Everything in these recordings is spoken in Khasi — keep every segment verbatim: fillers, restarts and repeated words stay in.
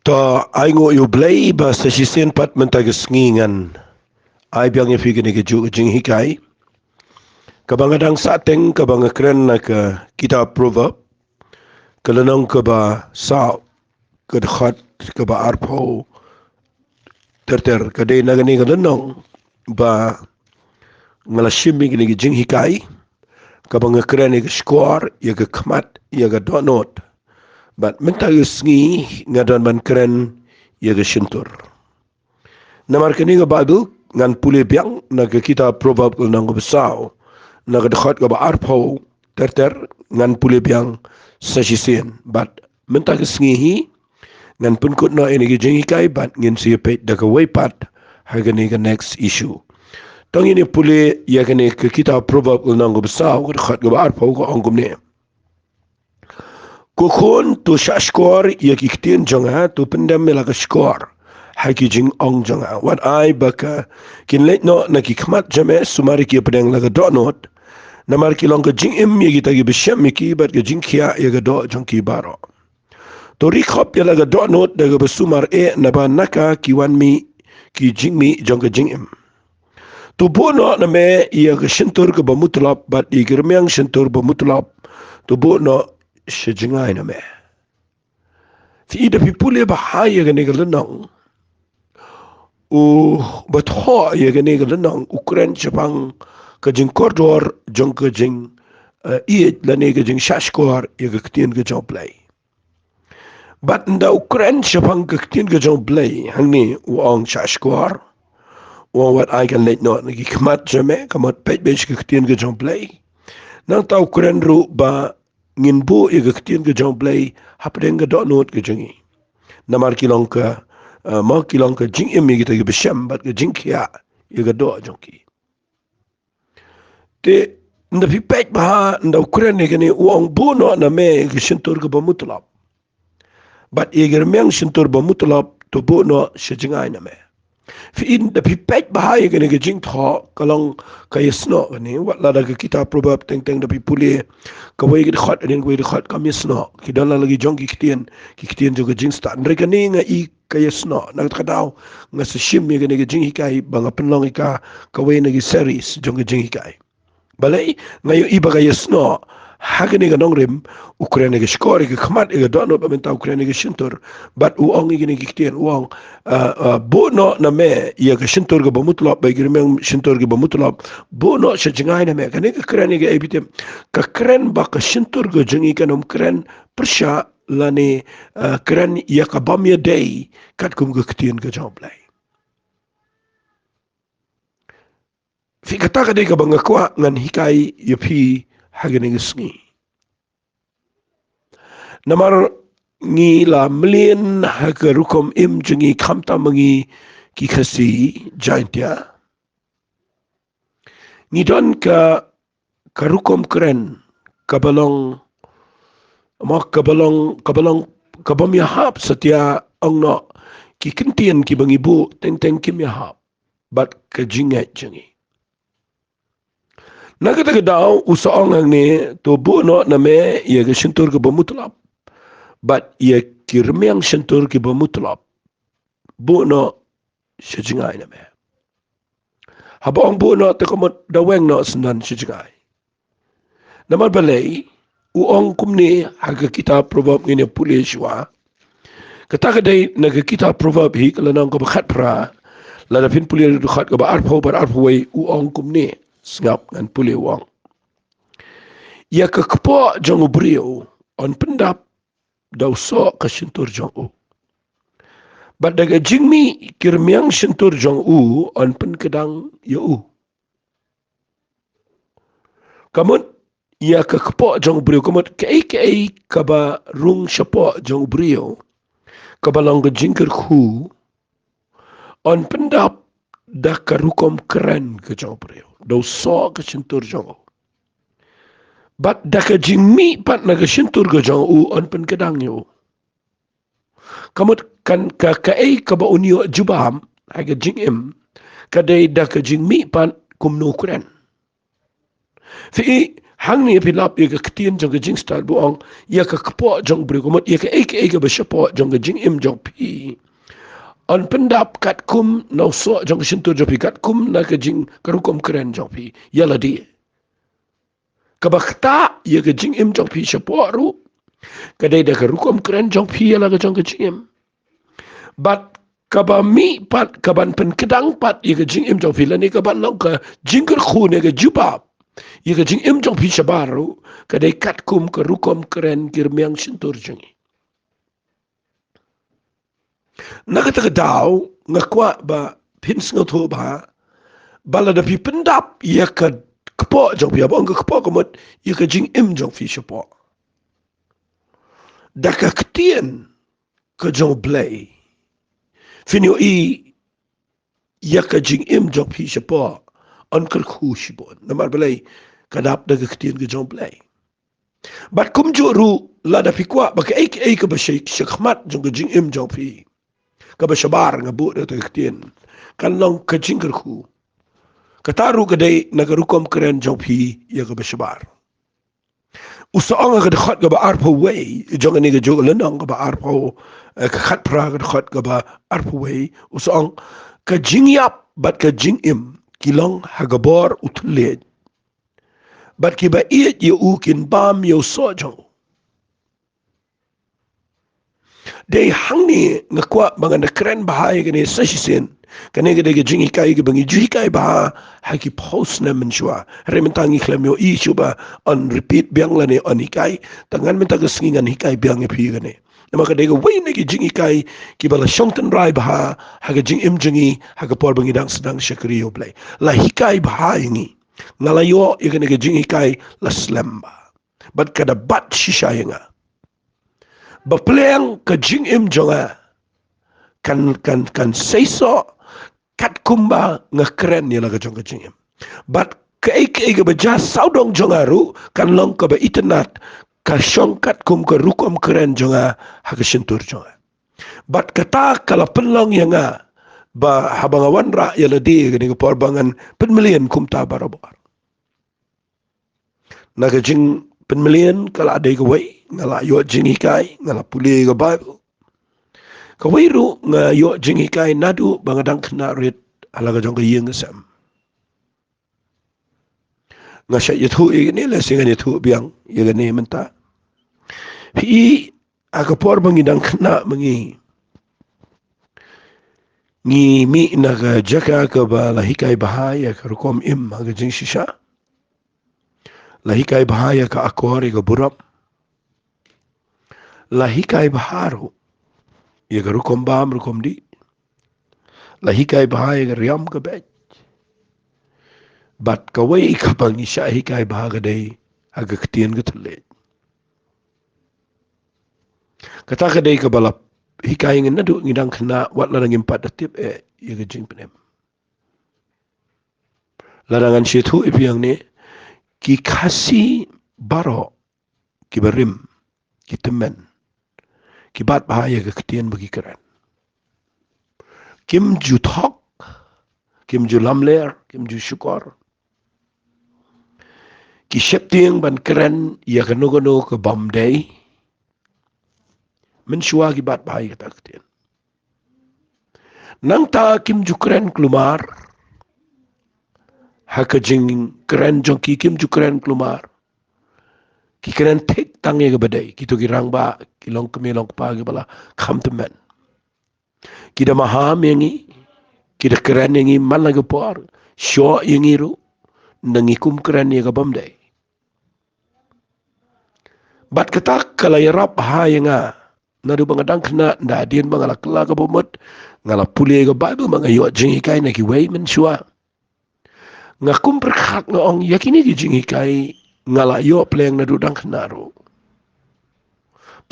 To, ai nguh ïa U Blei ba sa shisien pat mynta ka sngi ngan ai biang ïa phi kane ka juh ka jinghikai kaba nga dang sah teng, kaba nga kren na ka kitab Proverb, ka lynnong kaba saw, ka dkhot kaba arphew ter ter. Ka dei na kane ka lynnong ba nga la shim ïa kane ka jinghikai kaba nga kren ïa ka shkor, ïa ka khmat, ïa ka dohnud. Bad mynta ka sngi nga don ban kren ïa ka shyntur. Namar kane ka Baibl ngan pule biang na ka kitab Proverb ka lynnong kaba saw, na ka dkhot kaba arphew ter ter, ngan pule biang sa shisien. Bad mynta ka sngi hi ngan pynkut noh ïa kane ka jinghikai bad ngin sa ïa peit da kawei pat ha kane ka next issue. To ngin ïa pule ïa kane ka kitab Proverb ka lynnong kaba saw, ka dkhot kaba arphew, ka ong kumne: Ko khun, to shah shkor ïa ki ktien jong nga, to pyndem ïa la ka shkor ha ki jingong jong nga. Wat ai ba ka kin leit noh na ki khmat jong me, sumar ïa ki hapdeng la ka dohnud. Namar ki long ka jingim ïa kita kiba shem ïa ki, bad ka jingkhiah ïa ka doh jong ki baroh. To ri khop ïa la ka dohnud da kaba sumar eh, naba na ka ki wan mih ki jingmih jong ka jingim. To buh noh na me ïa ka shyntur kaba mutlop, bad ïa ki rmiang shyntur ba mutlop to buh noh sha jngai na me. Phi i, da phi pule bha ïa kane ka lynnong, u ba thoh ïa kane ka lynnong u kren shaphang ka jingkordor jong ka jing, eh, ïeit lane ka jingshah shkor ïa ka ktien ka jong U Blei. Bad ynda u kren shaphang ka ktien ka jong U Blei hangne, u ong shah shkor, u ong wat ai kan leit noh na ki khmat jong me, ka mut peit beit sha ka ktien ka jong U Blei. Nangta u kren ruh ba ngin buh ïa ka ktien ka jong U Blei hapdeng ka dohnud ka jong ngi. Namar ki long ka, eh, mo ki long ka jingim ïa kita kiba shem bad ka jingkhiah ïa ka doh jong ki. Te ynda phi peit bha, ynda u kren ïa kane, u ong buh noh na me ïa ka shyntur kaba mutlop, bad ïa ki rmiang shyntur ba mutlop to buh noh sha jngai na me. Phi i, ynda phi peit bha ïa kane ka jingthoh, ka long ka ïasnoh kane. Wat la da ka kitab Proverb teng teng, da phi pule kawei ka dkhot hadien kawei ka dkhot, kam ïasnoh. Ki don la la ki jong ki ktien, ki ktien jong ka jingstad. Hynrei kane nga i ka ïasnoh. Na kata ka daw nga sa shim ïa kane ka jinghikai ba nga pynlong ïa ka kawei na ki series jong ka jinghikai. Balei? Nga ïohi ba ka ïasnoh ha kane ka nongrim, u kren ïa ka shkor, ïa ka khmat, ïa ka dohnud, bad mynta u kren ïa ka shyntur. Bad u ong ïa kine ki ktien, u ong, ah, ah, buh noh na me ïa ka shyntur kaba mutlop, bad ïa ki rmiang shyntur kiba mutlop buh noh sha jngai na me. Kane ka kren ïa kaei, phi tip? Ka kren ba ka shyntur ka jong ngi kan ym kren pyrshah lane, ah, kren ïa ka bym ïadei katkum ka ktien ka jong U Blei. Phi, kata ka dei kaba nga kwah ngan hikai ïa phi ha kane ka sngi. Namar ngi la mlien ha ka rukom im jong ngi, khamtam ma ngi ki Khasi Jaintia. Ngi don ka, ka rukom kren kaba long, mo, kaba long, kaba long, ka bym ïahap satia, ong noh, ki kyntien kiba ngi buh teng teng kim ïahap bad ka jingngeit jong ngi. Na kata ka daw u sa ong hangne, to buh noh na me ïa ka shyntur kaba mutlop, bad ïa ki rmiang shyntur kiba mutlop buh noh sha jngai na me. Haba ong buh noh, te ka mut da weng noh syndon sha jngai. Namar balei? U ong kumne ha ka kitab Proverb, ngin ïa pule shuwa. Kata ka dei na ka kitab Proverb hi, ka lynnong kaba khatphra, lada phin pule na ka dkhot kaba arphew bad arphew wei, u ong kumne. Sngap ngan pule, u ong: Ïa ka kpoh jong u briew yn pyndap da u soh ka shyntur jong u, bad da ka jingmih ki rmiang shyntur jong u yn pynkdang ïa u. Ka mut ïa ka kpoh jong u briew, ka mut kaei kaei kaba rung shapoh jong u briew, kaba long ka jingkyrkhu, yn pyndap da ka rukom kren ka jong u briew, da u soh ka shyntur jong u. Bad da ka jingmih pat na ka shyntur ka jong u yn pynkdang ïa u. Ka mut kan ka, kaei kaba un ïoh jubab ha ka jingim, ka dei da ka jingmih pat kumno u kren. Phi i, Hangne phi lap ïa ka ktien jong ka jingstad ba ong, ïa ka kpoh jong u briew, ka mut ïa kaei kaei kaba shapoh jong ka jingim jong phi, yn pyndap katkum na u soh jong ka shyntur jong phi, katkum na ka jing, ka rukom kren jong phi ïa lade. Kaba ktah ïa ka jingim jong phi shapoh ruh ka dei da ka rukom kren jong phi ïa la ka jong ka jingim. Bad kaba mih pat, kaban pynkdang pat ïa ka jingim jong phi lane kaban long ka jingkyrkhu ne ka jubab ïa ka jingim jong phi shabar ruh, ka dei katkum ka rukom kren ki rmiang shyntur jong ngi. Na kata ka daw, nga kwah ba phin sngewthuh bha ba lada phi pyndap ïa ka kpoh jong phi, haba ong ka kpoh ka mut ïa ka jingim jong phi shapoh, da ka ktien ka jong U Blei, phin ïohi ïa ka jingim jong phi shapoh yn kyrkhu shibun. Namar balei? Ka dap da ka ktien ka jong U Blei. Bad kumjuh ruh, lada phi kwah ba kaei kaei kaba sha, shakhmat jong ka jingim jong phi, kaba shabar, nga buh da ka ktien, kan long ka jingkyrkhu, kata ruh ka dei na ka rukom kren jong phi ïa kaba shabar. U sa ong ha ka dkhot kaba arphew wei jong kane ka juh lynnong, kaba arphew, eh, ka khatphra, ka dkhot kaba arphew wei, u sa ong, ka jingïap bad ka jingim ki long ha ka bor U Thylliej, bad kiba ïeit ïa u kin bam ïa u soh jong u. Dei hangne nga kwah ba ngan da kren bha ïa kane sa shisien. Kane ka dei ka jinghikai kaba ngi ju hikai bha ha ki phew snem mynshuwa. Hynrei mynta ngi khlem ïohi shuh ba yn repeat biang lane yn hikai. Tang ngan mynta ka sngi ngan hikai biang ïa phi kane. Namar ka dei kawei na ki jinghikai kiba la shong tynrai bha ha ka jingim jong ngi ha ka por ba ngi dang sdang shakri ïa U Blei. La hikai bha ïa ngi. Nga la ïoh ïa kane ka jinghikai la slem bha. Bad ka da bat shisha ïa nga ba pleng ka jingim jong nga kan, kan, kan seisoh katkum ba nga kren ïa la ka jong ka jingim. Bad kaei kaei kaba jia sawdong jong nga ruh kan long kaba itynnad, ka shong katkum ka rukom kren jong nga ha ka shyntur jong nga. Bad kata ka la pynlong ïa nga ba haba nga wanrah ïa lade, kane ka por ba ngan pynmlien kumta barabor. Na ka jingpynmlien ka la dei kawei, nga la ïoh jinghikai, nga la pule ka Baibl. Kawei ruh nga ïoh jinghikai naduh ba nga dang khynnah rit ha la ka jong ka ïing ka sem. Nga shait ïathuh ïa kane, lehse ngan ïathuh biang ïa kane mynta. Phi i, ha ka por ba ngi dang khynnah ma ngi, ngi mih na ka jaka kaba la hikai bha ïa ka rukom im ha ka jingshisha. La hikai bha ïa ka akor, ïa ka burom. La hikai bha ruh ïa ka rukom bam rukom dih. La hikai bha ïa ka riam ka beit. Bad kawei kaba ngi shah hikai bha ka dei ha ka ktien ka thylliej. Kata ka dei kaba la hikai ïa ngi naduh ngi dang khynnah, wat lada ngim pat da tip eh ïa ka jingpynim. Lada ngan shu ïathuh ïa phi hangne, ki Khasi baroh kiba rim, ki tymmen, ki bat bha ïa ka ktien ba ki kren. Kim ju thok, kim ju lamler, kim ju shukor. Ki sheptieng ban kren ïa kano kano ka bym dei. Mynshuwa ki bat bha ïa kata ka ktien. Nangta kim ju kren kulmar. Ha ka jingkren jong ki kim ju kren kulmar. Ki kren thik tang ïa kaba dei. Kito ki rangbah, ki longkmie longkpa kiba la kham tymmen. Ki da maham ïa ngi, ki da kren ïa ngi man la ka por, shoh ïa ngi ruh, nda ngi kum kren ïa ka bym dei. Bad kata ka la ïarap bha ïa nga, naduh ba nga dang khynnah, nda hadien ba nga la kylla ka bamut, nga la pule ka Baibl, ba nga ïoh jinghikai na kiwei mynshuwa. Nga kum pyrkhat nga ong ïa kine ki jinghikai nga la ïoh pleng naduh dang khynnah ruh.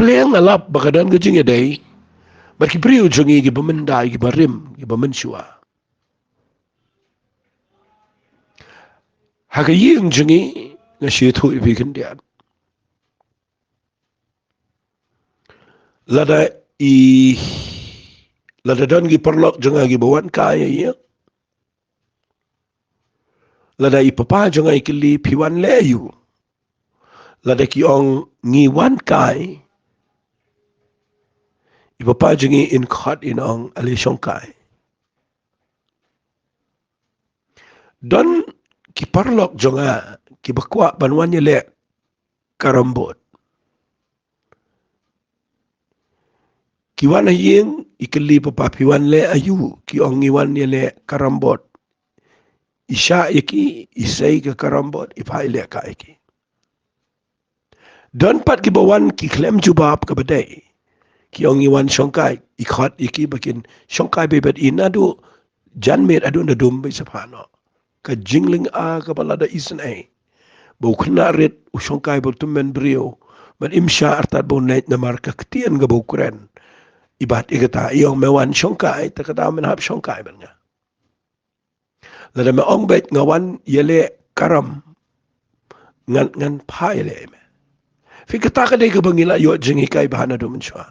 Pleng nga lap ba ka don ka jingïadei bad ki briew jong ngi kiba myndai, kiba rim, kiba mynshuwa. Ha ka ïing jong ngi nga shu ïathuh ïa phi khyndiat. Lada i, lada don ki paralok jong nga kiba wan kai ïa ïing. Lada i papa jong nga i kylli phi wan leh aïu? Lada ki ong ngi wan kai, i papa jong ngi in khot in ong ale shong kai. Don ki paralok jong nga kiba kwah ban wan ïaleh karambot. Ki wan ha ïing, i kylli papa phi wan leh aïu, ki ong ngi wan ïaleh karambot. I shah ïa ki, i sei ka karambot, i phah i leh kai ïa ki. Don pat kiba wan ki khlem jubab kaba dei. Ki ong ngi wan shong kai, i khot ïa ki ba kin shong kai beit bad i naduh janmiet haduh nadum ba i sa phah noh. Ka jinglynga kaba lada isynei ba u khynnah rit u shong kai ba u tymmen briew, bad im shah artat ba un leit namar ka ktien kaba u kren. I bat ïa kata, i ong me wan shong kai, te kata men hap shong kai bad nga. Lada me ong beit nga wan ïaleh karam, ngan, ngan phah ïaleh ïa me. Phi, kata ka dei kaba ngi la ïoh jinghikai bha naduh mynshuwa.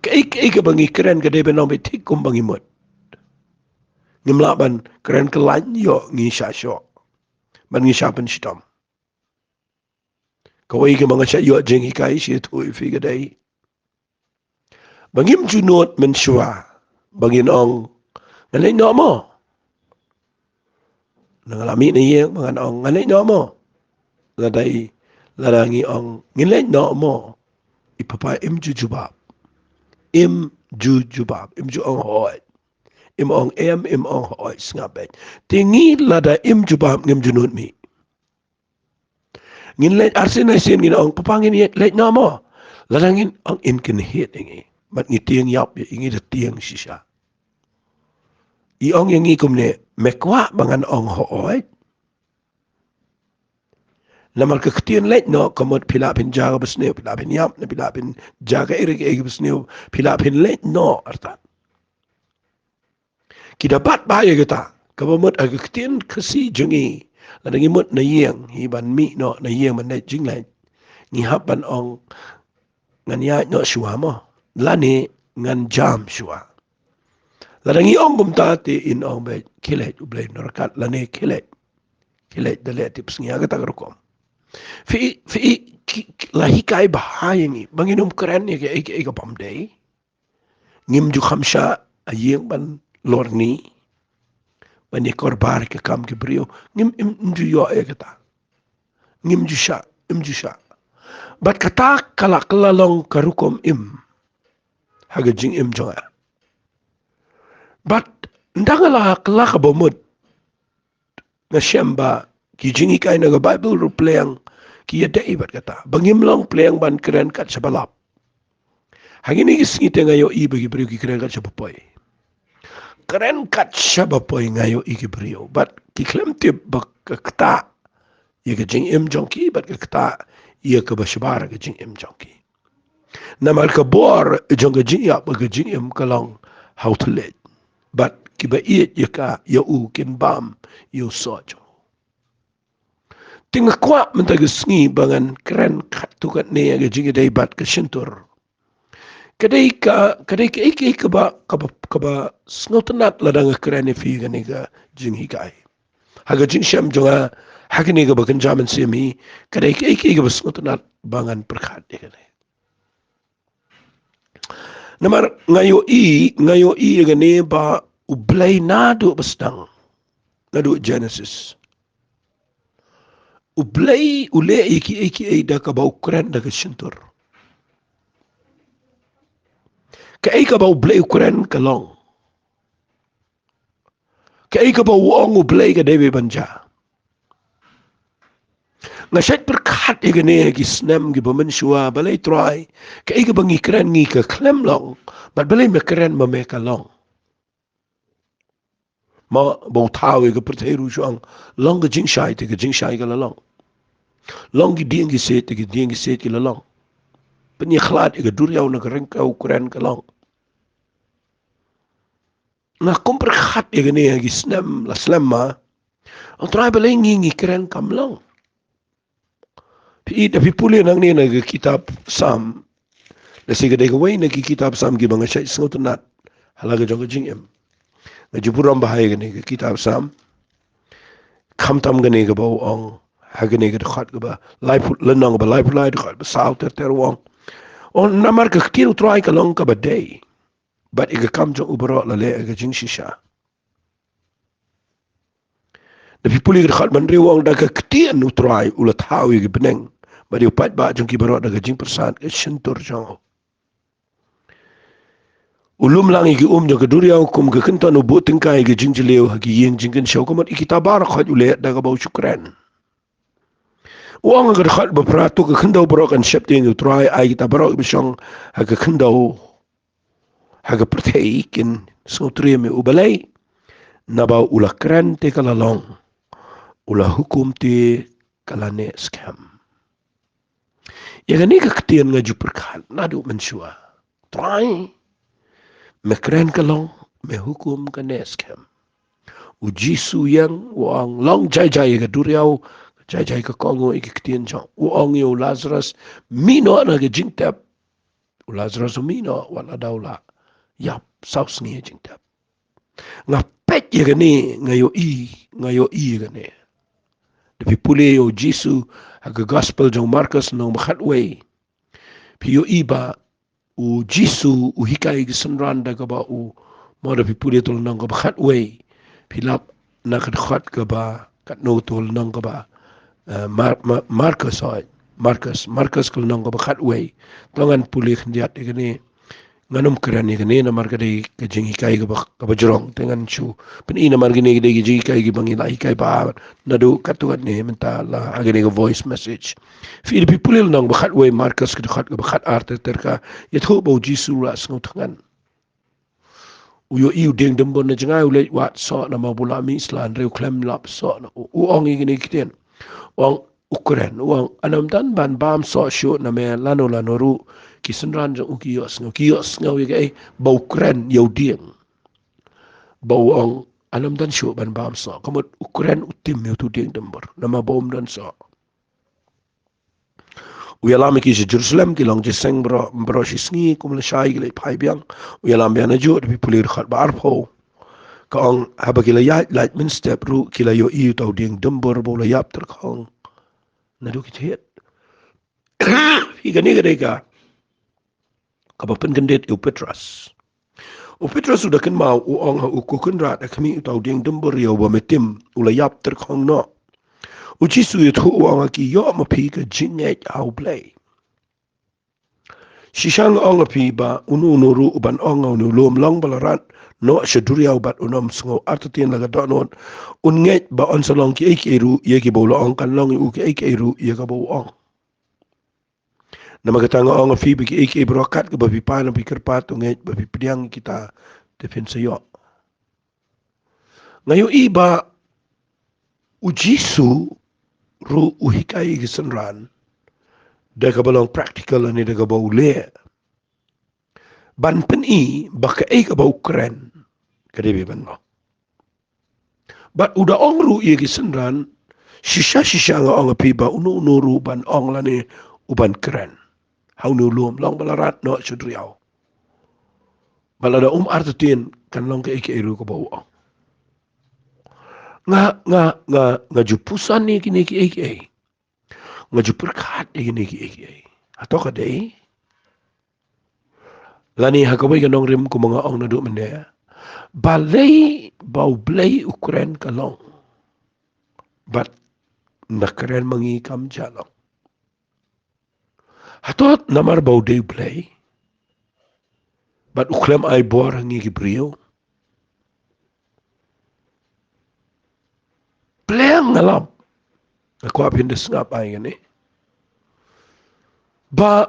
Kaei kaei kaba ngi kren ka dei ban long beit thik kumba ngi mut. Ngim lah ban kren kyllaiñ ïoh ngi shah shoh, ban ngi shah pynshitom. Kawei kaba nga shah ïoh jinghikai shi thuh ïa phi ka dei ba ngim ju nud mynshuwa ba ngin ong ngan leit noh mo. Na nga la mih na ïing ba ngan ong ngan leit noh mo. Lada i, lada ngi ong ngin leit noh mo, i papa im ju jubab. Im ju jubab, im ju ong hooid. Im ong em, im ong hooid, sngap beit. Te ngi lada im jubab ngim ju nud mih. Ngin leit arsien arsien ngin ong papa ngin leit noh mo. Lada ngin ong in kynhied ïa ngi, bad ngi tieng ïap ïa ngi da tieng shisha. I ong ïa ngi kumne, me kwah ba ngan ong hooid? Namar ka ktien leit noh ka mut phi lah phin jia kaba sniew, phi lah phin ïap, ne phi lah phin jia kaei re kaei kaba sniew, phi lah phin leit noh artat. Ki da bat bha ïa kata, kaba mut ha ka ktien Khasi jong ngi, lada ngi mut na ïing hi ban mih noh na ïing ban leit jingleit, ngi hap ban ong ngan ïaid noh shuwa mo, lane ngan jam shuwa. Lada ngi ong kumta te in ong beit khie leit, U Blei un ryngkat, lane khie leit, khie leit da leh tipsngi ha kata ka rukom. Phi, phi, ki, ki, la hikai bha ïa ngi ba ngin ym kren ïa kaei kaei ka bym dei. Ngim ju kham shah ha ïing ban lorni, ban ïa korbar ka kam ki briew. Ngim, im, im ju ïoh ïa kata. Ngim ju shah, im ju shah. Bad kata ka la, ka la long ka rukom im ha ka jingim jong nga. Bad ynda nga la kylla kaba mut, nga shem ba ki jinghikai na ka Baibl ruh pliang ki ïadei bad kata, ba ngim long pliang ban kren kat shaba lap. Ha kine ki sngi te nga ïohi ba ki briew ki kren kat shaba poi. Kren kat shaba poi nga ïohi ki briew, bad ki khlem tip ba ka ktah ïa ka jingim jong ki, bad ka ktah ïa kaba shabar ka jingim jong ki. Namar ka bor jong ka jingïap bad ka jingim ka long ha U Thylliej, bad kiba ïeit ïa ka, ïa u kin bam ïa u soh jong u. Te nga kwah mynta ka sngi ba ngan kren katto katne ïa ka jingïadei bad ka shyntur. Ka dei ka, ka dei kaei kaei kaba, kaba, kaba sngewtynnat lada nga kren ïa phi kane ka jinghikai. Ha ka jingshem jong nga ha kane kaba kynja mynsiem hi, ka dei kaei kaei kaba sngewtynnat ba ngan pyrkhat ïa kane. Namar nga ïohi, nga ïohi ïa kane ba U Blei naduh ba sdang, naduh Genesis, U Blei u leh ïa kiei kiei da kaba u kren da ka shyntur. Kaei kaba U Blei u kren ka long. Kaei kaba u ong U Blei ka dei ban jia. Nga shait pyrkhat ïa kane ha ki snem kiba mynshuwa, balei Trai, kaei kaba ngi kren ngi ka khlem long, bad balei me kren ma me ka long. Ma ba u thaw ïa ka pyrthei ruh u ong, long ka jingshai te ka jingshai ka la long. Long ki dieng ki siej te ki dieng ki siej ki la long. Pynïakhlad ïa ka duriaw na ka ryngkew, u kren ka long. Nga kum pyrkhat ïa kane ha ki snem la slem ma, ong Trai balei ngi ngi kren kam long. Phi ïohi da phi pule nangne na ka kitab Salm. Lehse ka dei kawei na ki kitab Salm kiba nga shait sngewtynnat ha la ka jong ka jingim. Nga ju burom bha ïa kane ka kitab Salm. Khamtam kane kaba u ong, ha kane ka dkhot kaba laiphew, lynnong kaba laiphew lai, dkhot ba saw ter ter u ong. Ong namar ka ktien U Trai ka long kaba dei, bad ïa ka kam jong u baroh la leh ha ka jingshisha. Da phi pule ka dkhot ba hynriew u ong, da ka ktien U Trai u la thaw ïa ki bneng, bad ïa u paidbah jong ki baroh da ka jingpyrsad ka shyntur jong u. U lum lang ïa ki um jong ka duriaw kum ka kynton, u buh tyngkai ïa ka jingjylliew ha ki ïing jingkynshew, ka mut ïa kita baroh khoit u leh da kaba u shu kren. U ong ha ka dkhot ba phra, to ka khyndew baroh kan sheptieng ïa U Trai, ai kita baroh kiba shong ha ka khyndew, ha ka pyrthei, kin sngewtriem ïa u. Balei? Naba u la kren te ka la long, u la hukum te ka la neh skhem. Ïa kane ka ktien nga ju pyrkhat naduh mynshuwa. Trai, me kren ka long, me hukum ka neh skhem. U Jisu ïeng, u ong, long jai jai ïa ka duriaw, jai jai ka kohnguh ïa ka ktien jong u. U ong ïa u Lazarus, mih noh na ka jingtep. U Lazarus u mih noh, wat la da u la ïap saw sngi ha jingtep. Nga peit ïa kane, nga ïohi, nga ïohi ïa kane. Da phi pule ïa u Jisu ha ka gospel jong u Markos lynnong ba khatwei, phi ïohi ba u Jisu u hikai ïa ki synran da kaba u, mo, da phi pule to lynnong kaba khatwei, phi lap na ka dkhot kaba katno to lynnong kaba, eh, Mar-, Mar-, Markos, oi, Markos, Markos ka lynnong kaba khatwei. To ngan pule khyndiat ïa kane. Ngan ym kren ïa kane namar ka dei ka jinghikai kaba, kaba jrong. Te ngan shu pyni namar kine ki dei ki jinghikai kiba ngi la hikai bha naduh katto katne mynta la ha kane ka voice message. Phi, da phi pule lynnong ba khatwei Markos ka dkhot kaba khatar ter ter, ka ïathuh ba u Jisu u la sngewthngan. U ïohi u dieng dumbur na jngai, u leit wad soh namar ba u la mih sla, hynrei u khlem lap soh noh. U, u ong ïa kine ki ktien. U ong, u kren, u ong, "Ynnym don ban bam soh shuh na me lano lano ruh." Ki synran jong u ki ïohsngew, ki ïohsngew ïa kaei? Ba u kren ïa u dieng. Ba u ong, "Ynnym don shuh ban bam soh." Ka mut u kren, u tim ïa utu u dieng dumbur namar ba um don soh. U ïalam ïa ki sha Jerusalem, ki long jingïaseng baroh, baroh shi sngi, kum lashai ki leit phai biang. U ïalam biang najuh, da phi pule dkhot ba arphew, ka ong, haba ki la ïaid lait mynstep ruh ki la ïohi uta u dieng dumbur ba u la ïap tyrkhong naduh ki thied. Phi, kane ka dei ka kaba pynkyndit ïa u Petros. U Petros u da kynmaw, u ong ha u, "Ko Kynrad, ha khmih, uta u dieng dumbur ïa uba me tim u la ïap tyrkhong noh." U Jisu u ïathuh, u ong ha ki, "Ïoh ma phi ka jingngeit ha U Blei." Shisha nga ong ha phi ba uno uno ruh uban ong ha une u lum, 'Long ba la rat noh sha duriaw,' bad un ym sngew artatien la ka dohnud, un ngeit ba yn sa long kiei kiei ruh ïa kiba u la ong, kan long ïa u kiei kiei ruh ïa kaba u ong. Namar kata nga ong ha phi ba kiei kiei baroh kat kaba phi pan, phi kyrpad, to ngeit ba phi pdiang ïa kita, te phin sa ïoh. Nga ïohi ba u Jisu ruh u hikai ïa ki synran da kaba long practical, lane da kaba u leh, ban pyni ba kaei kaba u kren ka dei ban long. Bad u da ong ruh ïa ki synran, shisha shisha nga ong ha phi ba uno uno ruh uban ong lane uban kren ha une u lum, 'Long ba la rat noh sha duriaw,' bad lada um artatien, kan long kiei kiei ruh kaba u ong. Nga, nga, nga, nga ju puson ïa kine kiei kiei. Nga ju pyrkhat ïa kine kiei kiei. Hato ka dei? Lane ha kawei ka nongrim, kumba nga ong naduh mynne, balei ba U Blei u kren ka long, bad nga kren ma ngi kam ja long? Hato namar ba u dei U Blei bad u khlem ai bor ha ngi ki briew? Pleng nga lap, nga kwah phin da sngap ai kane, ba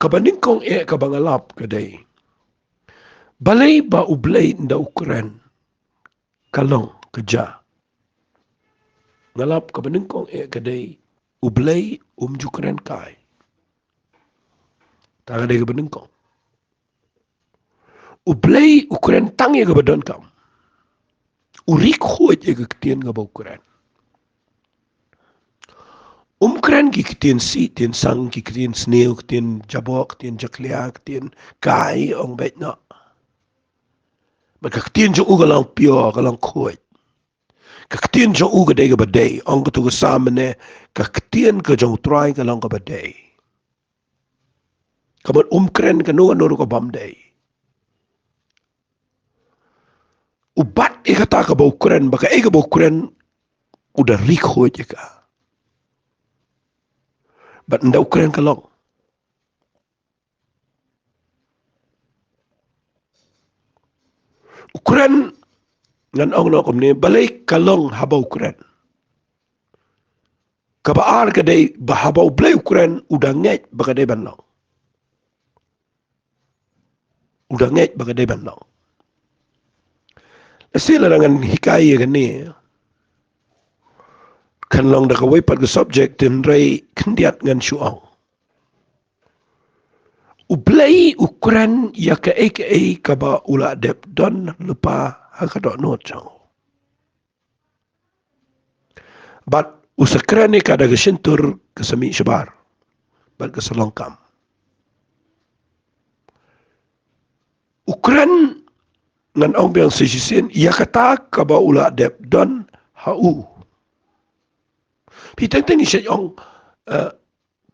kaba nyngkong eh kaba nga lap ka dei, balei ba U Blei ynda u kren ka long ka ja? Nga lap kaba nyngkong eh ka dei, U Blei um ju kren kai. Ta ka dei kaba nyngkong. U Blei u kren tang ïa kaba donkam. U ri khuid ïa ka ktien kaba u kren. Um kren ki ktien sih, ktien sang, ki ktien sniew, ktien jaboh, ktien jakhlia, ktien kai, ong beit noh. Bad ka ktien jong u ka long pure, ka long khuid. Ka ktien jong u ka dei kaba dei. Ong katu ka Salm mynne, ka ktien ka jong u Trai ka long kaba dei. Ka mut um kren kano kano ruh ka bym dei. U bat ïa kata kaba u kren, ba kaei kaba u kren u da ri khuid ïa ka. Bad ynda u kren ka long. U kren, ngan ong noh kumne, balei ka long haba u kren. Kaba ar ka dei ba haba U Blei u kren u da ngeit ba ka dei ban long. U da ngeit ba ka dei ban long. Lehse lada ngan hikai ïa kane, kan long da kawei pat ka subject, hynrei khyndiat ngan shu ong. U Blei u kren ïa kaei kaei kaba u la dep don lypa ha ka dohnud jong u. Bad u sa kren ïa ka da ka shyntur ka sa mih shabar. Bad ka sa long kam. U kren, ngan ong biang sa shisien, ïa kata kaba u la dep don ha u. Phi teng teng ngi shait ong, eh,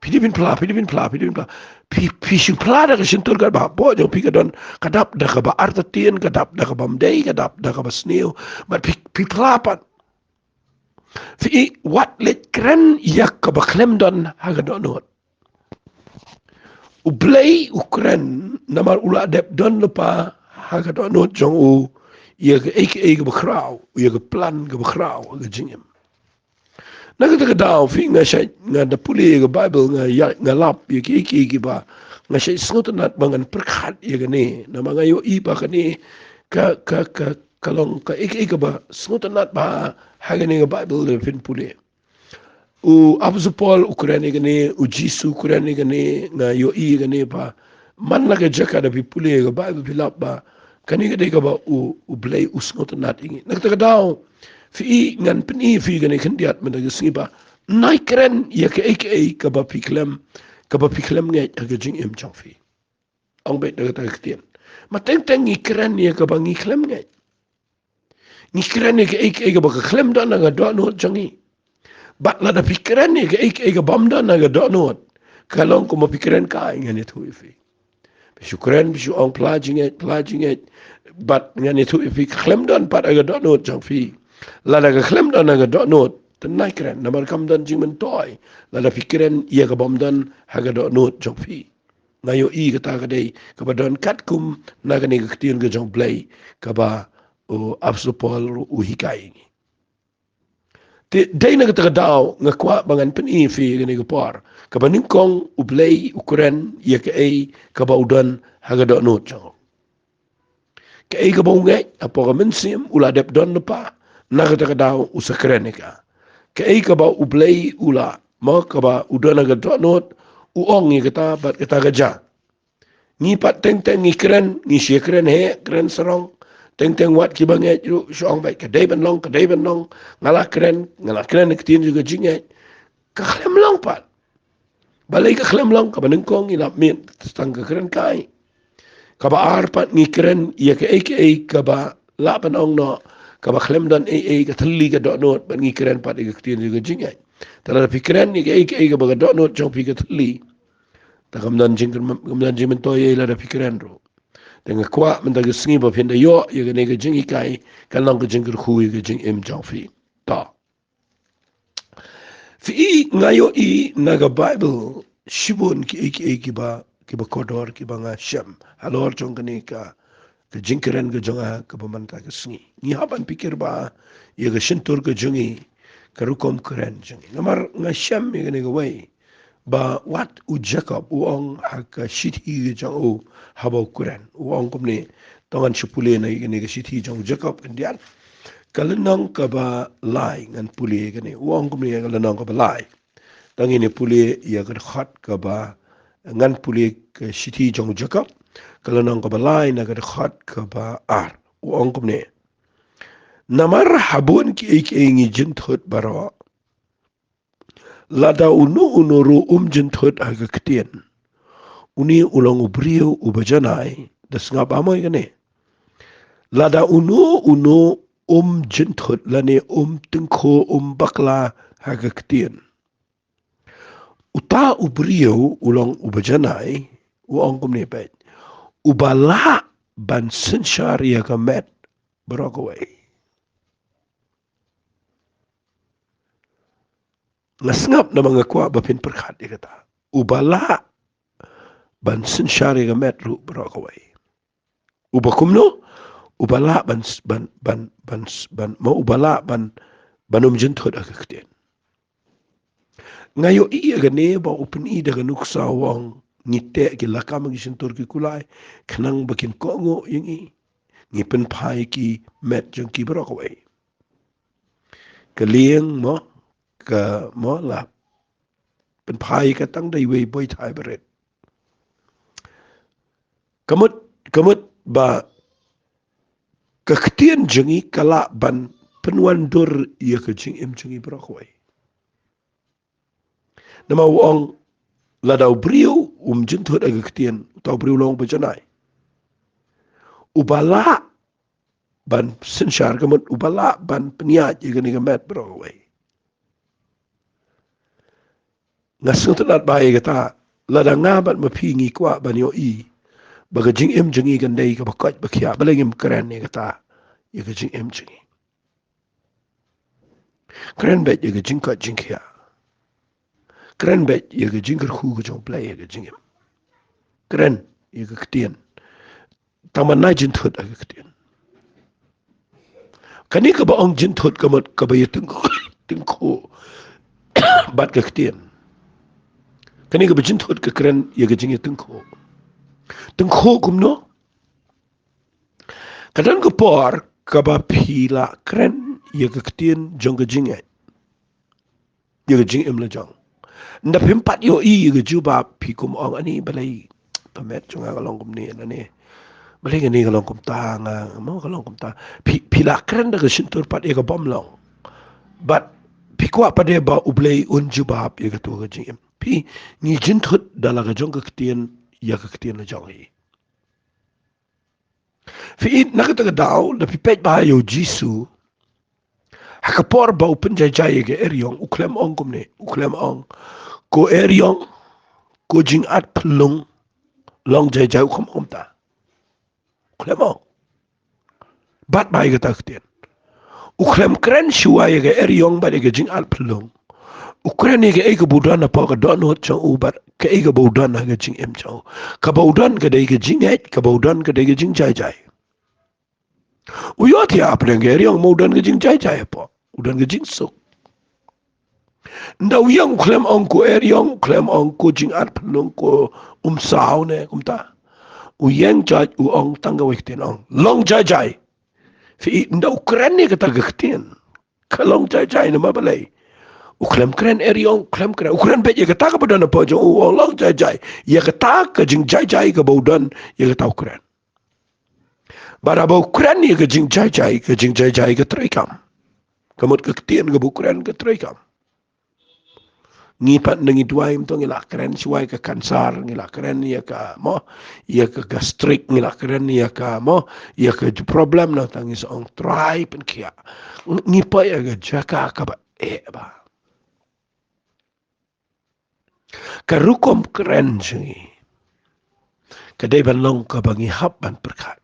phi dei ban phla, phi dei ban phla, phi dei ban phla. Phi, phi shu phla da ka shyntur katba hapoh jong phi ka don, ka dap da kaba artatien, ka dap da ka bym dei, ka dap da kaba sniew. Bad phi, phi phla pat. Phi i wat leit kren ïa kaba khlem don ha ka dohnud. U Blei u kren namar u la dep don lypa ha ka dohnud jong u ïa kaei kaei kaba khraw, ïa ka plan kaba khraw ha ka jingim. Na kata ka daw phi, nga shait, nga da pule ïa ka Baibl, nga ïa, nga lap ïa kiei kiei kiba nga shait sngewtynnat ba ngan pyrkhat ïa kane. Namar nga ïohi ba kane ka, ka, ka, ka long kaei kaei kaba sngewtynnat bha ha kane ka Baibl lada phin pule. U Apostol Paul u kren ïa kane, U Jisu u kren ïa kane, nga ïohi ïa kane ba man la ka jaka da phi pule ïa ka Baibl phi lap ba kane ka dei kaba u, U Blei u sngewtynnat ïa ngi. Na kata ka daw phi i, ngan pyni ïa phi kane khyndiat mynta ka sngi ba nai kren ïa kaei kaei kaba phi khlem, kaba phi khlem ngeit ha ka jingim jong phi. Ong beit da kata ka ktien. Ma teng teng ngi kren ïa kaba ngi khlem ngeit. Ngi kren ïa kaei kaei kaba ka khlem don ha ka dohnud jong ngi. Bad lada phi kren ïa kaei kaei ka bym don ha ka dohnud, ka long kumba phi kren kai, ngan ïathuh ïa phi. Phi shu kren, phi shu ong phla jingngeit, phla jingngeit. Bad ngan ïathuh ïa phi, ka khlem don pat ha ka dohnud jong phi. Lada ka khlem don ha ka dohnud, to nai kren, namar kam don jingmyntoi lada phi kren ïa ka bym don ha ka dohnud jong phi. Nga ïohi kata ka dei kaba don katkum na kane ka ktien ka jong U Blei kaba u Apostol Paul ruh u hikai ïa ngi. Te dei na kata ka daw nga kwah ba ngan pyni ïa phi kane ka por, kaba nyngkong U Blei u kren ïa kaei kaba u don ha ka dohnud jong u. Kaei kaba u ngeit hapoh ka mynsiem u la dep don lypa, na kata ka daw u sa kren ïa ka. Kaei kaba U Blei u la, mo, kaba u don ha ka dohnud, u ong ïa kata bad kata ka jia. Ngi pat teng teng ngi kren, ngi shu kren heh, kren sarong. Teng teng wat kiba ngeit ruh shu ong beit ka dei ban long, ka dei ban long. Nga la kren, nga la kren ka ktien jong ka jingngeit. Ka khlem long pat. Balei ka khlem long? Kaba nyngkong ngi lap miet tang ka kren kai. Kaba ar pat ngi kren ïa kaei kaei kaba lah ban ong noh kaba khlem don ei ei, ka thylli ka dohnud, bad ngi kren pat ïa ka ktien jong ka jingngeit. Te lada phi kren ïa kaei kaei kaba ka dohnud jong phi ka thylli, te kam don jing, kam don jingmyntoi ei ei lada phi kren ruh. Te nga kwah mynta ka sngi ba phin da ïoh ïa kane ka jinghikai, kan long ka jingkyrkhu ïa ka jingim jong phi. To. Phi i, nga ïohi na ka Baibl shibun kiei kiei kiba, kiba kordor kiba nga shem halor jong kane ka, ka jingkren ka jong nga kaba mynta ka sngi. Ngi hap ban pyrkhat ba ïa ka shyntur ka jong ngi, ka rukom kren jong ngi. Namar nga shem ïa kane kawei ba wat u Jakob u ong ha ka shithi ka jong u haba u kren, u ong kumne. To ngan shu pule na ïa kane ka shithi jong u Jakob khyndiat, ka lynnong kaba lai, ngan pule ïa kane. U ong kumne, ka lynnong kaba lai. To ngin ïa pule ïa ka dkhot kaba, ngan pule ka shithi jong u Jakob, ka lynnong kaba lai na ka dkhot kaba ar. U ong kumne. Namar ha bun kiei kiei ngi jynthut baroh. Lada uno uno ruh um jynthut ha ka ktien, une u long u briew uba janai, da sngap ba mo ïa kane. Lada uno uno um jynthut lane um tyngkhuh, um bakla ha ka ktien. Uta u briew u long uba janai, u ong kumne peit. Uba lah ban synshar ïa ka met baroh kawei. Nga sngap namar nga kwah ba phin pyrkhat ïa kata. Uba lah ban synshar ïa ka met ruh baroh kawei. Uba kumno? Uba lah ban, ban, ban, ban, ban, ma uba lah ban, ban um jynthut ha ka ktien. Nga ïohi ïa kane ba u pyni da ka nuksa u ong ngi teh ki lakam ha ki shyntur ki kulai, khnang ba kin kohnguh ïa ngi. Ngi pynphai ki met jong ki baroh kawei. Ka lieng mo, ka mo la pynphai ka tang da iwei i boi thai barit. Ka mut, ka mut ba ka ktien jong ngi ka lah ban pynwandur ïa ka jingim jong ngi baroh kawei. Namar u ong lada u briew um jynthut ha ka ktien, uta u briew u long uba janai. Uba lah ban synshar, ka mut uba lah ban pynïaid ïa kane ka met baroh kawei. Nga sngewtynnat bha ïa kata, lada nga bad ma phi ngi kwah ban ïohi ba ka jingim jong ngi kan dei kaba koit ba khiah, balei ngim kren ïa kata ïa ka jingim jong ngi. Kren beit ïa ka jingkoit jingkhiah. Kren beit ïa ka jingkyrkhu ka jong U Blei ïa ka jingim. Kren ïa ka ktien. Tang ban nai jynthut ha ka ktien. Kane kaba ong jynthut ka mut kaba ïa tyngkhuh, tyngkhuh bad ka ktien. Kane kaba jynthut ka kren ïa ka jingïatyngkhuh. Tyngkhuh kumno? Ka don ka por kaba phi la kren ïa ka ktien jong ka jingngeit, ïa ka jingim la jong. Nda phim pat ïohi ïa ka jubab, phi kum ong, ani balei ka met jong nga ka long kumne, nane balei kane ka long kumta, nga mo ka long kumta. Phi, phi la kren da ka shyntur pat ïa ka bym long. Bad phi kwah pat de ba U Blei un jubab ïa katu ka jingim. Phi, ngi jynthut da la ka jong ka ktien ïa ka ktien la jong hi. Phi i na kata ka daw, da phi peit bha ïa U Jisu, ha ka por ba u pynjaijai ïa ka eriong, u khlem ong kumne, u khlem ong, ko eriong, ko jingat phyllung, long jaijai, u khlem ong kumta. U khlem ong. Bat bha ïa kata ka ktien. U khlem kren shuwa ïa ka eriong bad ïa ka jingat phyllung. U kren ïa kaei kaba u don hapoh ka dohnud jong u bad kaei kaba u don ha ka jingim jong u. Kaba u don ka dei ka jingngeit, kaba u don ka dei ka jingjaijai. U ïohthiah hapdeng ka eriong, ma u don ka jingjaijai hapoh. U don ka jingsuk. Nda u ïeng u khlem ong ko eriong, u khlem ong ko jingat phyllung, ko umsaw ne kumta. U ïeng jait u ong tang kawei ktien, ong, long jaijai. Phi i, nda u kren ïa kata ka ktien, ka long jaijai, namar balei? U khlem kren eriong, u khlem kren, u kren beit ïa kata kaba don hapoh jong u, u ong long jaijai. Ïa kata ka jingjaijai kaba u don, ïa kata u kren. Bad haba u kren ïa ka jingjaijai, ka jingjaijai ka treikam. Ka mut ka ktien kaba u kren ka treikam. Ngi pat nda ngi duwai mynta ngi la kren shuwa ïa ka kansar, ngi la kren ïa ka mo, ïa ka gastric, ngi la kren ïa ka mo, ïa ka problem, nangta ngi sa ong Trai pynkhiah. Ngi poi ha ka jaka kaba eh bha. Ka rukom kren jong ngi ka dei ban long kaba ngi hap ban pyrkhat.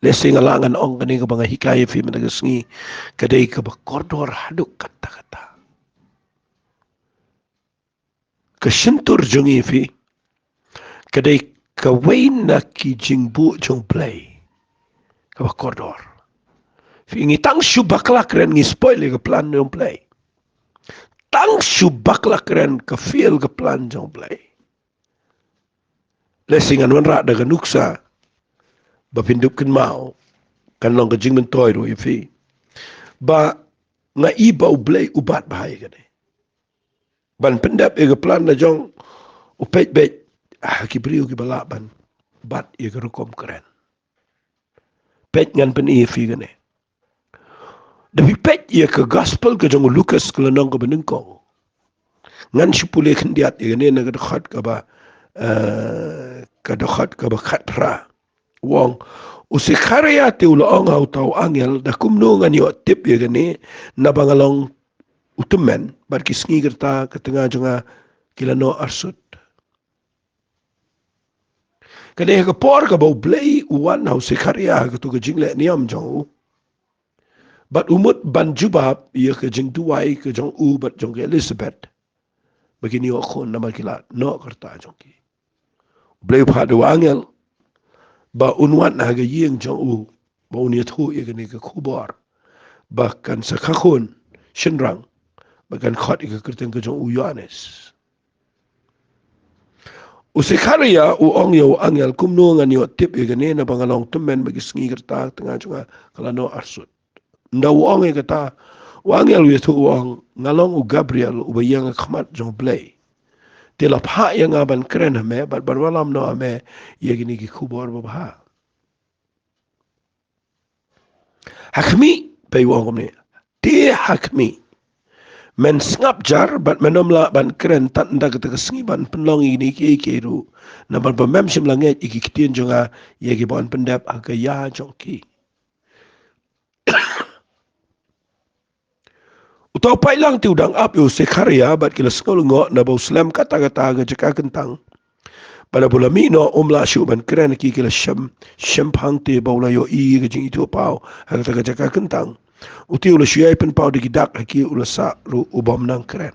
Lehse nga lah ngan ong kane kaba nga hikai ïa phi mynta ka sngi ka dei kaba kordor haduh katta katta. Ka shyntur jong ngi, phi, ka dei kawei na ki jingbuh jong U Blei kaba kordor. Phi, ngi tang shu bakla kren ngi spoil ïa ka plan jong U Blei. Tang shu bakla kren ka fail ka plan jong U Blei. Lehse ngan wanrah da ka nuksa ba phin dup kynmaw, kan long ka jingmyntoi ruh ïa phi. Ba nga i ba U Blei u bat bha ïa kane. Ban pyndep ïa ka plan la jong u, peit beit, ah, ki briew kiba lah ban bat ïa ka rukom kren. Peit ngan pyni ïa phi kane. Da phi peit ïa ka gospel ka jong u Lukas ka lynnong kaba nyngkong. Ngan shu pule khyndiat ïa kane na ka dkhot kaba, eh, ka dkhot kaba khatphra. U ong, U Sekharia te u la ong ha uta u angel, da kumno ngan ïoh tip ïa kane, naba nga long u tymmen, bad ki sngi ka rta ka tnga jong nga ki la noh arsut. Ka dei ha ka por kaba U Blei u wan ha u Sekharia ha kato ka jingleh niam jong u, bad u mut ban jubab ïa ka jingduwai ka jong u bad jong ka Elizabeth, ba kin ïoh khun namar ki la noh ka rta jong ki. U Blei u phah da u angel ba un wan ha ka ïing jong u, ba un ïathuh ïa kane ka khubor ba kan sa kha khun shynrang, ba kan khot ïa ka kyrteng ka jong u Ïoannis. U Sekharia u ong ïa u angel, kumno ngan ïoh tip ïa kane, naba nga long tymmen, ba ki sngi ka rta ka tnga jong nga ka la noh arsut. Ynda u ong ïa kata, u angel u ïathuh u ong, nga long u Gabriel uba ïeng ha khmat jong U Blei. Te la phah ïa nga ban kren ha me bad ban wallam noh ha me ïa kine ki khubor babha. Ha khmih, peit u ong kumne. Te ha khmih, men sngap jar bad men ym lah ban kren tad ynda kata ka sngi ban pynlong ïa kine kiei kiei ruh, namar ba mem shym la ngeit ïa ki ktien jong nga, ïa kiba yn pyndep ha ka ïa jong ki. Uta u paidlang te u dang ap ïa u Sekharia bad ki la sngew lyngngoh naba u slem katta katta ha ka jaka kyntang. Bad haba u la mih noh um lah shuh ban kren ha ki, ki la shem, shemphang te ba u la ïohi ïa ka jingithuhpaw ha kata ka jaka kyntang. Uta u la shu ïai pynpaw da ki dak ha ki, u la sah ruh u bym nang kren.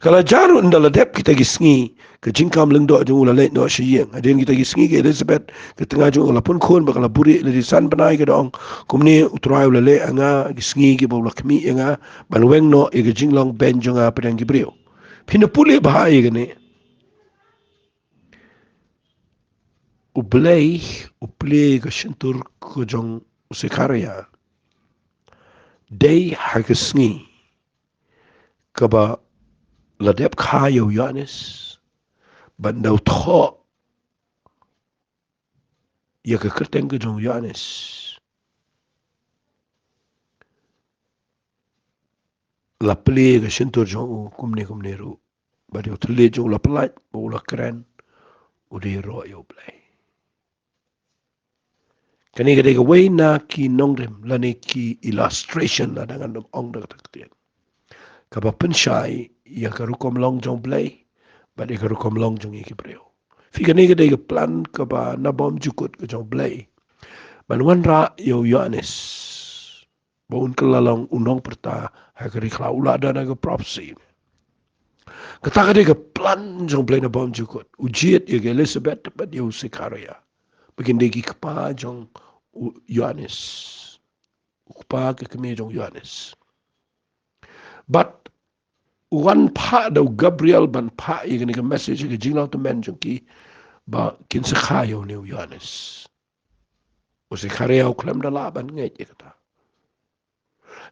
Ka la jar ruh ynda la dep kita ki sngi, ka jingkam lyngdoh jong u la leit noh sha ïing. Hadien kita ki sngi ka Elizabeth ka tnga jong u ka la pun khun bad ka la buhrieh ïa lade san bnai, ka da ong, kumne U Trai u la leh ha nga ha ki sngi kiba u la khmih ïa nga, ban weng noh ïa ka jinglong beiñ jong nga hapdeng ki briew. Phin ïa pule bha ïa kane. U Blei u plie ïa ka shyntur ka jong u Sekharia dei ha ka sngi kaba la dep kha ïa u Ïoannis, bad ynda u thoh ïa ka kyrteng ka jong u Ïoannis, la plie ïa ka shyntur jong u kumne kumne ruh. Bad ïa u thylliej jong u la pyllait, bad u la kren, u da ïaroh ïa U Blei. Kane ka dei kawei na ki nongrim lane ki illustration, lada ngan ong da kata ka ktien, kaba pynshai ïa ka rukom long jong U Blei bad ïa ka rukom long jong ngi ki briew. Phi, kane ka dei ka plan kaba na bymjukut ka jong U Blei ban wanrah ïa u Ïoannis ba un kylla long u nongpyrta ha ka ri khlaw, u la don ha ka prophecy. Kata ka dei ka plan jong U Blei na bymjukut. U jied ïa ka Elizabeth bad ïa u Sekharia ba kin dei ki kpa jong u Ïoannis, u kpa ka kmie jong u Ïoannis. Bad u wan phah da u Gabriel ban phah ïa kane ka message ha ka jinglong tymmen jong ki, ba kin sa kha ïa une u Ïoannis. U Sekharia u khlem da lah ban ngeit ïa kata.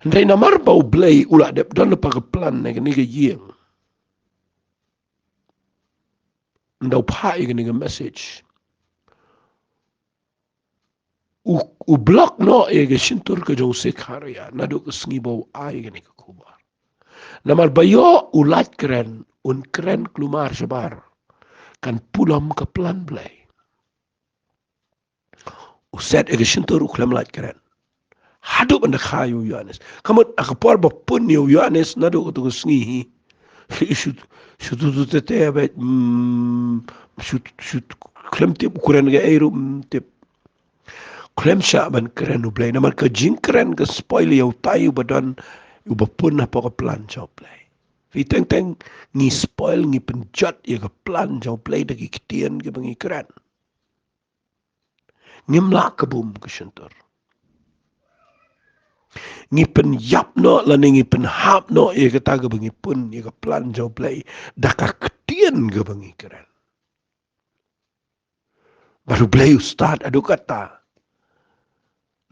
Hynrei namar ba U Blei u la dep don lypa ka plan ha kane ka ïing, ynda u phah ïa kane ka message, u, u block noh ïa ka shyntur ka jong u Sekharia naduh ka sngi ba u ai ïa kane ka khubor. Namar ba ïoh u lait kren, un kren kulmar shabar, kan pulom ka plan Blei. U set ïa ka shyntur, u khlem lait kren haduh ban da kha ïa u Ïoannis. Ka mut ha ka por ba pun ïa u Ïoannis naduh kato ka sngi hi, shu, shu tu tu te te bad, mm, shu, shu khlem tip u kren kaei ruh, mm, tip. Khlem shah ban kren U Blei, namar ka jingkren ka spoil ïa utai uba don, uba pun hapoh ka plan jong U Blei. Phi, teng teng ngi spoil, ngi pynjot ïa ka plan jong U Blei da ki ktien kiba ngi kren. Ngim lah kabum ka shyntur. Ngi pynïap noh lane ngi pynhap noh ïa kata kaba ngi pun ïa ka plan jong U Blei da ka ktien kaba ngi kren. Bad U Blei u stad haduh katta.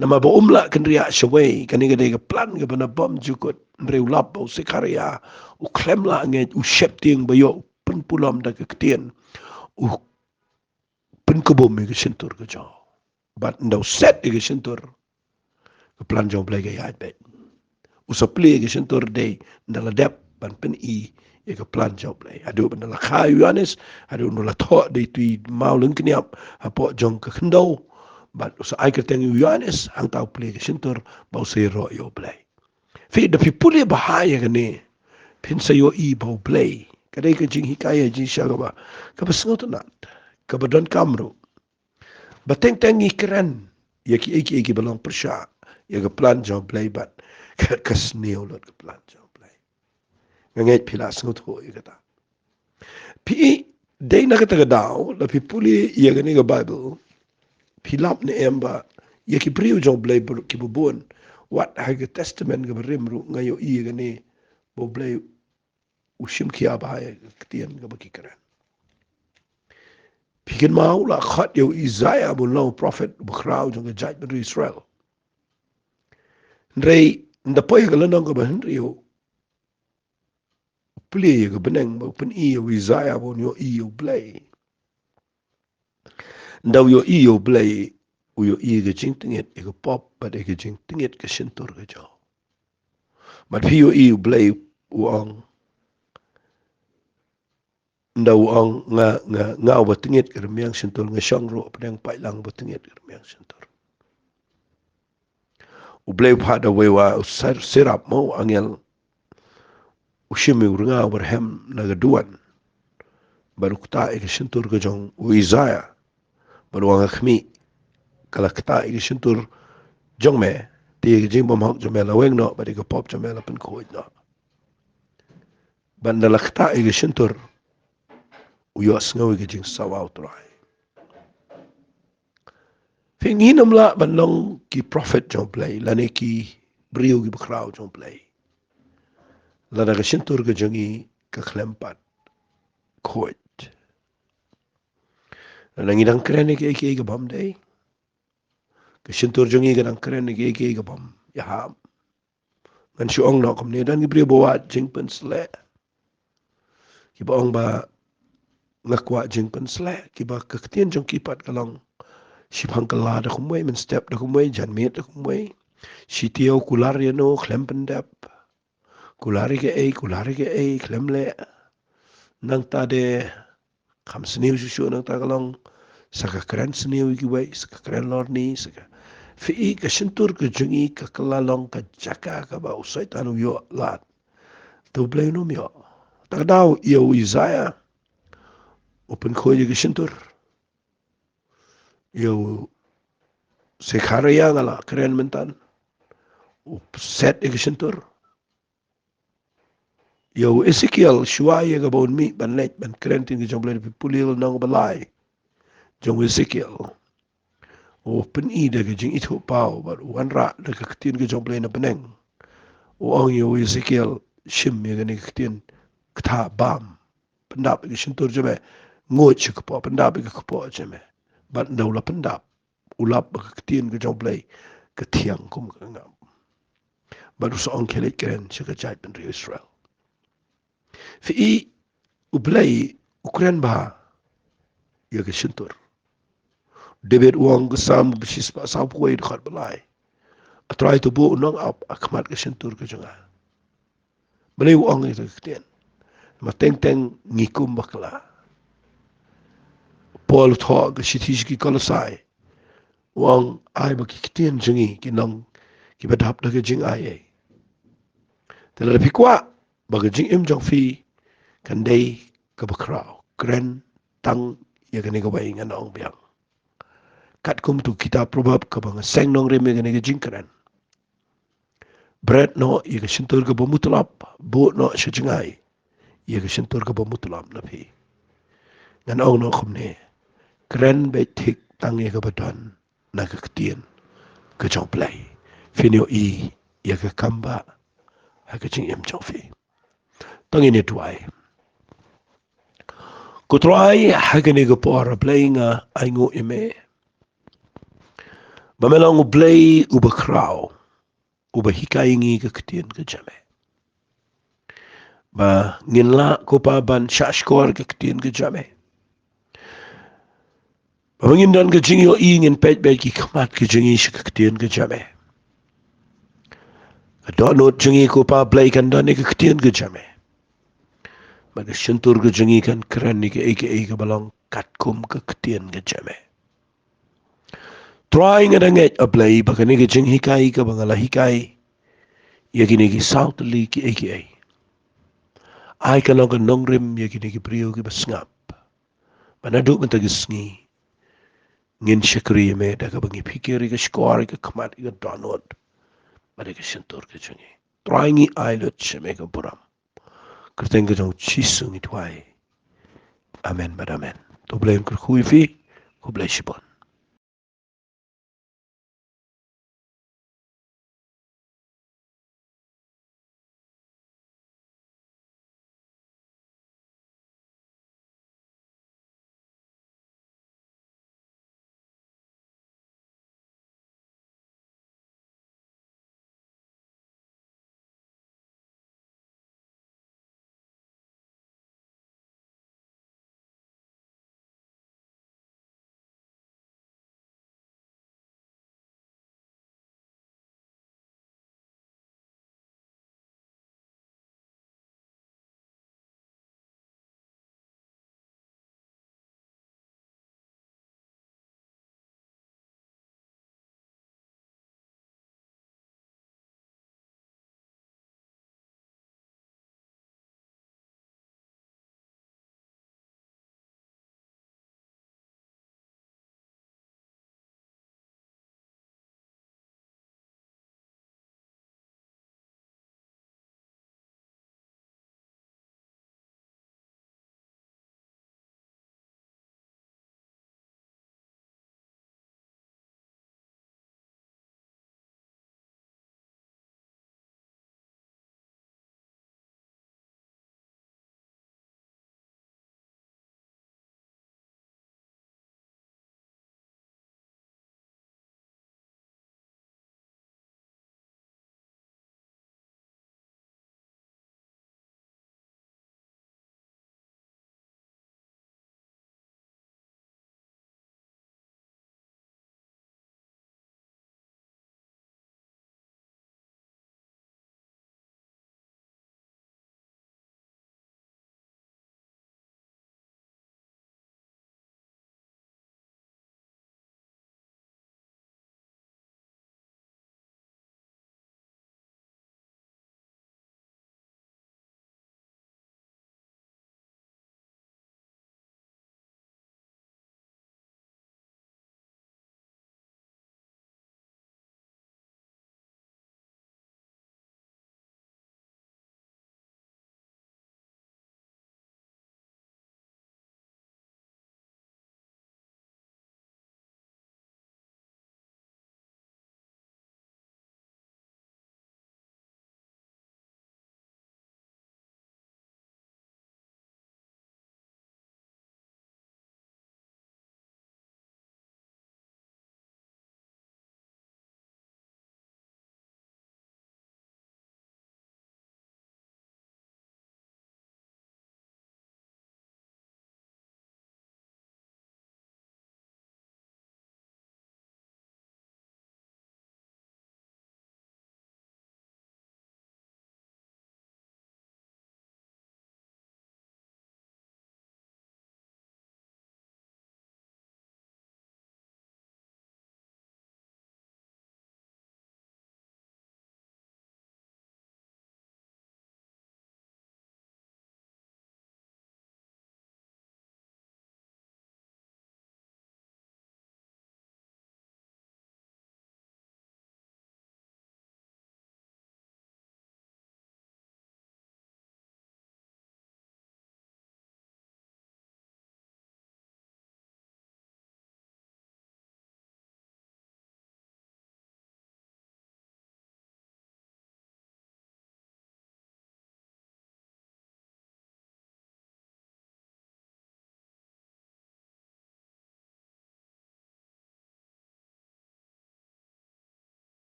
Namar ba um lah kynriah shawei, kane ka dei ka plan kaba na bymjukut. Hynrei u lap ba u Sekharia u khlem lah ngeit, u sheptieng ba ïoh u pynpulom da ka ktien, u pynkabum ïa ka shyntur ka jong u. Bad ynda u set ïa ka shyntur, ka plan jong U Blei ka ïaid beit. U sa plie ïa ka shyntur dei ynda la dep ban pyni ïa ka plan jong U Blei. Haduh ban da la kha ïa u Ïoannis, haduh ynda la thoh da itu i maw lyngkniap hapoh jong ka khyndew, Bad u sa ai kyrteng ïa u Ïoannis, hangta u plie ka shyntur, ba u sa ïaroh ïa u Blei. Phi, da phi pule bha ïa kane, phin sa ïohi ba u Blei. Ka dei ka jinghikai, ka jingshisha kaba, kaba sngewtynnat, kaba donkam ruh. Ba teng teng ngi kren ïa kiei kiei kiba long pyrshah ïa ka plan jong u Blei bad ka, ka sniew lut ka plan jong u Blei. Nga ngeit phi la sngewthuh ïa kata. Phi, dei na kata ka daw, la phi pule ïa kane ka Baibl, phi lap ne em ba ïa ki briew jong u Blei bru-, kiba bun, wat ha ka Testament kaba rim ruh nga ïohi ïa kane, ba u Blei u shim khia bha ïa ka ktien kaba ki kren. Phi kynmaw la khot ïa u Isaiah ba un long u prophet uba khraw jong ka jaitbynriew Israel. Hynrei ynda poi ha ka lynnong kaba hynriew, u plie ïa ka bneng, ba u pyni ïa u Isaiah ba un ïohi ïa u Blei. Ynda u ïohi ïa u Blei, u ïohi ïa ka jingtngit ïa ka pop bad ïa ka jingtngit ka shyntur ka jong u. Bad phi ïohi u Blei u ong, ynda u ong, nga, nga, nga uba tngit ka rmiang shyntur, nga shong ruh ha pdeng paidlang uba tngit ka rmiang shyntur. U Blei u phah da uwei wa u ser-, seraph mo, angel, u shim ïa u rnga uba rhem na ka duwan, bad u ktah ïa ka shyntur ka jong u Isaiah, bad u ong, ha khmih, ka la ktah ïa ka shyntur jong me, te ïa ka jingbymhok jong me la weng noh, bad ïa ka pop jong me la pynkhuid noh. Bad ynda la ktah ïa ka shyntur, u ïohsngew ïa ka jingsawa u Trai. Phi, ngin ym lah ban long ki prophet jong u Blei, lane ki briew kiba khraw jong u Blei, lada ka shyntur ka jong ngi ka khlem pat khuid. Lada ngi dang kren ïa kiei kiei kaba ym dei, ka shyntur jong ngi ka dang kren ïa kiei kiei kaba ym ïahap. Ngan shu ong noh kumne, don ki briew ba wad jingpynsleh, kiba ong ba nga kwah jingpynsleh, kiba ka ktien jong ki pat ka long, shiphang kylla da kumwei, mynstep da kumwei, janmiet da kumwei, shi taïew kular ïano khlem pyndep, kular ïa kaei, kular ïa kaei khlem leh. Nangta de kham sniew shuh shuh, nangta ka long, sa ka kren sniew ïa kiwei, sa ka kren lorni, sa ka. Phi, ka shyntur ka jong ngi ka kylla long ka jaka kaba u Soitan u ïoh lad. Te u Blei un ym ïoh. Ta ka daw ïa u Isaiah, u pynkhuid ïa ka shyntur. Ïa u Sekharïah nga la kren mynta, u set ïa ka shyntur. Ïa u Esekiel, shuwa ïa kaba un mih ban leit ban kren ktien ka jong u Blei, phi pule lynnong ba lai jong u Esekiel, u pyni da ka jingithuhpaw bad u wanrah da ka ktien ka jong u Blei na bneng. U ong ïa u Esekiel, shim ïa kane ka ktien, ktah bam, pyndap ïa ka shyntur jong me, nguid sha ka kpoh, pyndap ïa ka kpoh jong me. Bad ynda u la pyndap, u lap ba ka ktien ka jong u Blei ka thiang kum ka ngap. Bad u sa ong, khie leit kren sha ka jaitbynriew Israel. Phi, u Blei u kren bha ïa ka shyntur. David u ong, ka Salm ba shispah sawphew wei, dkhot ba lai, A Trai, to buh u nongap ha khmat ka shyntur ka jong nga. Balei u ong ïa ka ktien? Namar teng teng ngi kum bakla. Paul u thoh ha ka shithi sha ki Kolosai, u ong, ai ba ki ktien jong ngi kin long kiba dap da ka jingaiei. Te lada phi kwah ba ka jingim jong phi kan dei kaba khraw, kren tang ïa kane kawei, ngan ong biang. Katkum uta u kitab Proverb kaba nga seng nongrim ïa kane ka jingkren, bret noh ïa ka shyntur kaba mutlop, buh noh sha jngai ïa ka shyntur kaba mutlop na phi. Ngan ong noh kumne, kren beit thik tang ïa kaba don na ka ktien ka jong u Blei, phin ïohi ïa ka kam bah ha ka jingim jong phi. To ngin ïa duwai. Ko Trai, ha kane ka por, A Blei, nga ainguh ïa me ba me long U Blei uba khraw, uba hikai ïa ngi ka ktien ka jong me, ba ngin lah, ko Pa, ban shahshkor ka ktien ka jong me. Ba ma ngin don ka jingïohi, ngin peit beit ki khmat ka jong ngi sha ka ktien ka jong me. Ka dohnud jong ngi, ko Pa Blei, kan don ïa ka ktien ka jong me. Bad ka shyntur ka jong ngi kan kren ïa kaei kaei kaba long katkum ka ktien ka jong me. Trai, nga da ngeit, A Blei, ba kane ka jinghikai kaba nga la hikai ïa kine ki saw tylli kiei kiei, ai ka long ka nongrim ïa kine ki briew kiba sngap, ba naduh mynta ka sngi ngin shakri ïa me da kaba ngi phikir ïa ka shkor, ïa ka khmat, ïa ka dohnud bad ïa ka shyntur ka jong ngi. Trai, ngi ai lut sha me ka burom. Kyrteng ka jong U Jisu ngi duwai. Amen bad amen. To U Blei un kyrkhu ïa phi. Khublei shibun.